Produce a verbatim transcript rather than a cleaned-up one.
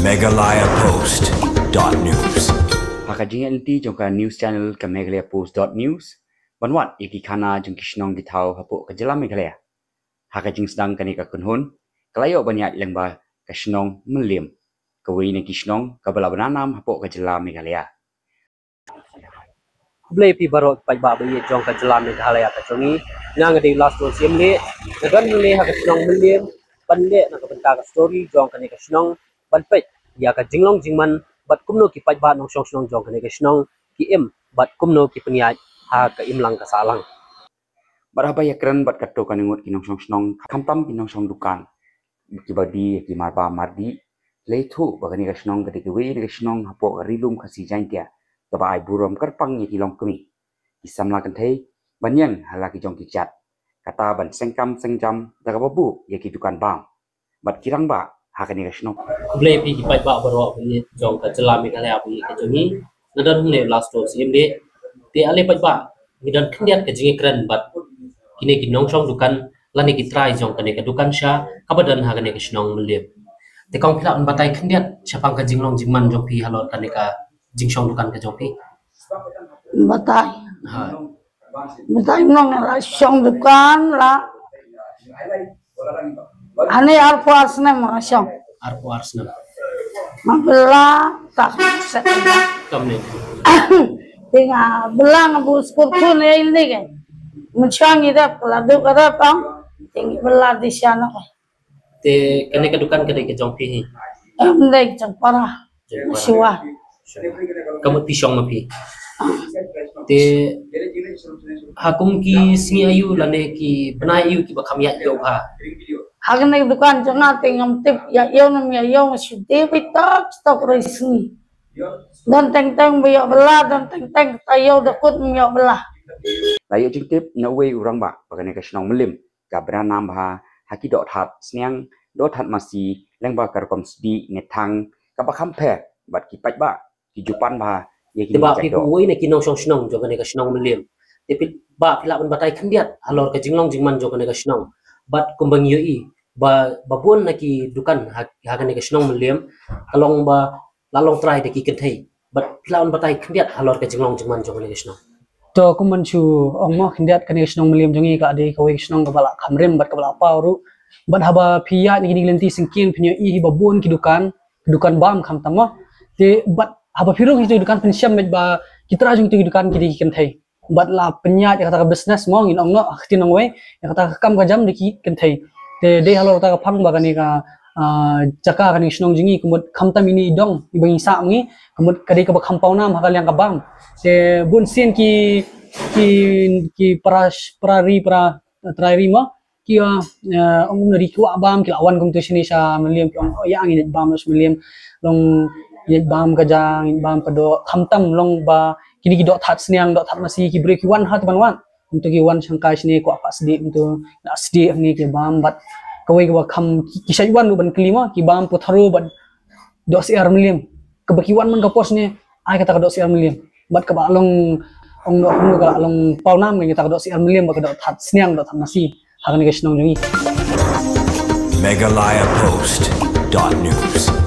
Meghalaya Post dot news. Ha ka jingïaid lynti jong ka news channel ka Meghalaya Post dot news, ban wad ïa ki khana jong ki shnong ki thaw hapoh ka jylla Meghalaya. Ha ka jingsdang kane ka kynhun, ka la ïoh ban ïaid lyngba ka shnong Mylliem, kawei na ki shnong kaba la bna nam hapoh ka jylla Meghalaya. Khublei phi baroh ki paidbah ba ïeit jong ka jylla Meghalaya ka jong ngi. Nga nga dei Lastol Syiemlieh, nga don hangne ha ka shnong Mylliem ban leh na ka bynta ka story jong kane ka shnong, ban peit ïa ka jinglong jingman bad kumno ki paidbah nongshong shnong jong kane ka shnong ki im bad kumno ki pynïaid ha ka imlang ka sahlang. Bad haba ïakren bad katto katne ngut ki nongshong shnong, khamtam ki nongshong dukan, kiba die ïa ki marbam mardih, la ïathuh ba kane ka shnong ka dei kawei na ki shnong hapoh ka Ri Lum Khasi Jaiñtia kaba ai burom kyrpang ïa ki longkmie, ki samla kynthei ban ïeng ha la ki jong ki kjat, kata ban sengkam sengjam da kaba buh ïa ki dukan bam bad ki rangbah ha kane ka shnong. Khublei phi ki paidbah baroh ba ïeit jong ka jylla Meghalaya ba ïeit ka jong ngi. Nga don hangne Lastol Syiemlieh. Te ale paidbah, ngi don khyndiat ka jingïakren bad kine ki nongshong dukan lane ki trai jong kane ka dukan sha kaba don ha kane ka shnong Mylliem. Te kong, phi lah ban batai khyndiat shaphang ka jinglong jingman jong phi halor kane ka jingshong dukan ka jong phi? Batai. Ha. Batai nong la shong dukan la. Ani arphew ar snem la shong. Arphew ar snem. Nga bylla tak set. Kam ne. Tinga bylla nga bu skur tu ne ini ke. Menchang ida pela du kada pang. Tinga bylla di sana. Te kane ka dukan ka dei ka jong phi hi? Em, dei ka jong para. Jong para. Siwa. Ka mut phi shong ma phi. Te ha kum ki sngi aïu lane ki bnai aïu kiba kham ïaid ïew bha? Ha kane ka dukan jong nga te ngam tip ïaid ïew ne ym ïaid ïew, nga shu dei beit tok tok roi sngi. Don teng teng ba ïoh bylla, don teng teng kata ïew da kut ym ïoh bylla. La ïoh jingtip na uwei u rangbah ba kane ka shnong Mylliem ka bna nam bha ha ki doh that sniang, doh that masi, lyngba ka rukom sdieh ne thang kaba kham pher bad ki paidbah ki ju pan bha ïa ki. Te bah, phi kum uwei na ki nongshong shnong jong kane ka shnong Mylliem, te phi bah, phi lah ban batai khyndiat halor ka jinglong jingman jong kane ka shnong. Bad kumba ngi ïohi ba, ba bun na ki dukan ha, ha kane ka shnong Mylliem ka long ba la long trai da ki kynthei. Bad phi lah ban batai khyndiat halor ka jinglong jingman jong kane ka shnong. To, kum ban shu ong mo, khyndiat kane ka shnong Mylliem jong ngi ka dei kawei ka shnong kaba la kham rim bad kaba la paw ruh. Bad haba phi ïaid na kine ki lynti syngkien phin ïohi hi ba bun ki dukan, ki dukan bam khamtam mo. Te bad haba phi rung ha ki dukan phin shem beit ba ki trai jong ki dukan ki dei ki kynthei. Bad la pynïaid ïa kata ka business mo, ngin ong noh ha ka ktien nongwei, ïa kata ka kam ka jam da ki kynthei. Te dei halor kata ka phang ba kane ka, ah, jaka, kane ka shnong jong ngi ka mut khamtam ine i dong iba ngi sah ma ngi, ka mut ka dei kaba kham paw nam ha ka liang ka bam. Te bun sien ki, ki, ki para, para ri, para trai ri mo, ki, ah, eh, ong kumno, ri kwah bam, ki la wan kumto shane sha Mylliem, ki ong, oh, ïa ngin ïaid bam sha Mylliem, long ïaid bam ka ja, ngin bam ka doh, khamtam long ba kine ki doh that sniang, doh that masi, ki briew ki wan ha te ban wan. Kumto ki wan shangkai shane, kwah pat sdieh, kumto na sdieh hangne ki bam. Bad kawei kaba kham ki, ki shait wan ruh ban kylli mo, ki bam putharo bad doh syiar Mylliem. Kaba ki wan man ka por shane ai kata ka doh syiar Mylliem. Bad kaba long, ong noh kumno, ka long paw nam kata ka doh syiar Mylliem bad ka doh that sniang, doh that masi ha kane ka shnong jong ngi. Meghalaya Post dot news.